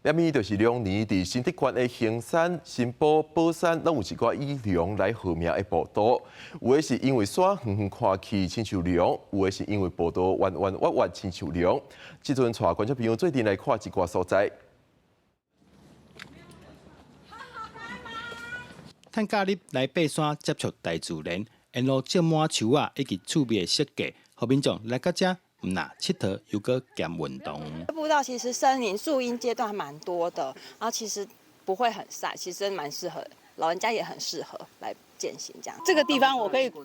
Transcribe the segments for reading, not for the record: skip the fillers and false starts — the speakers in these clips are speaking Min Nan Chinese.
啥物就是龍年佇新竹縣的衡山、新埔、寶山，攏有一寡以龍來號名的步道。有的是因為山遠遠看去親像龍，有的是因為步道彎彎彎彎親像龍。這陣帶觀眾朋友做陣來看一寡所在。趁假日來爬山接觸大自然，沿路種滿樹仔以及趣味的設計，予民眾來到遮毋但𨑨迌，猶閣兼運動。步道其實森林樹蔭階段還蠻多的，然後其實不會很曬，其實蠻適合老人家也很適合來健行這樣。這個地方我可以鼓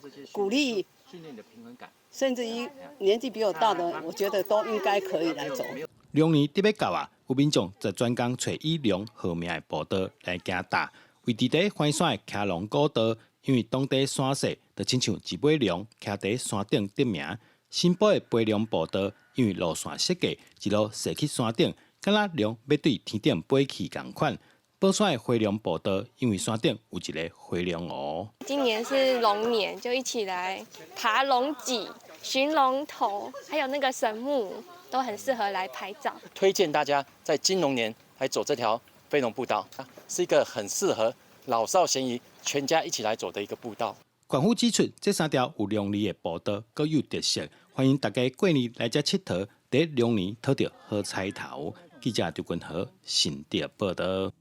勵訓練的平衡感，甚至於年紀比我大的，我覺得都應該可以來走。龍年得欲到啊，有民眾就專工揣以龍號名的步道來行踏。位佇佇環山的騎龍古道，因為當地山勢就親像一尾龍徛佇山頂得名。新埔的飛龍步道，因為路線設計一路踅去山頂，敢若龍欲對天頂飛去仝款。寶山的飛龍步道，因為山頂有一个飛龍湖。今年是龍年，就一起來爬龍脊、尋龍頭，還有那個神木，都很適合來拍照。推薦大家在金龍年來走這條飛龍步道，是一個很適合老少咸宜、全家一起來走的一個步道。縣府指出，這三條有龍字的步道各有特色，歡迎大家過年來遮𨑨迌，佇龍年討著好彩頭。記者張君和新竹報導。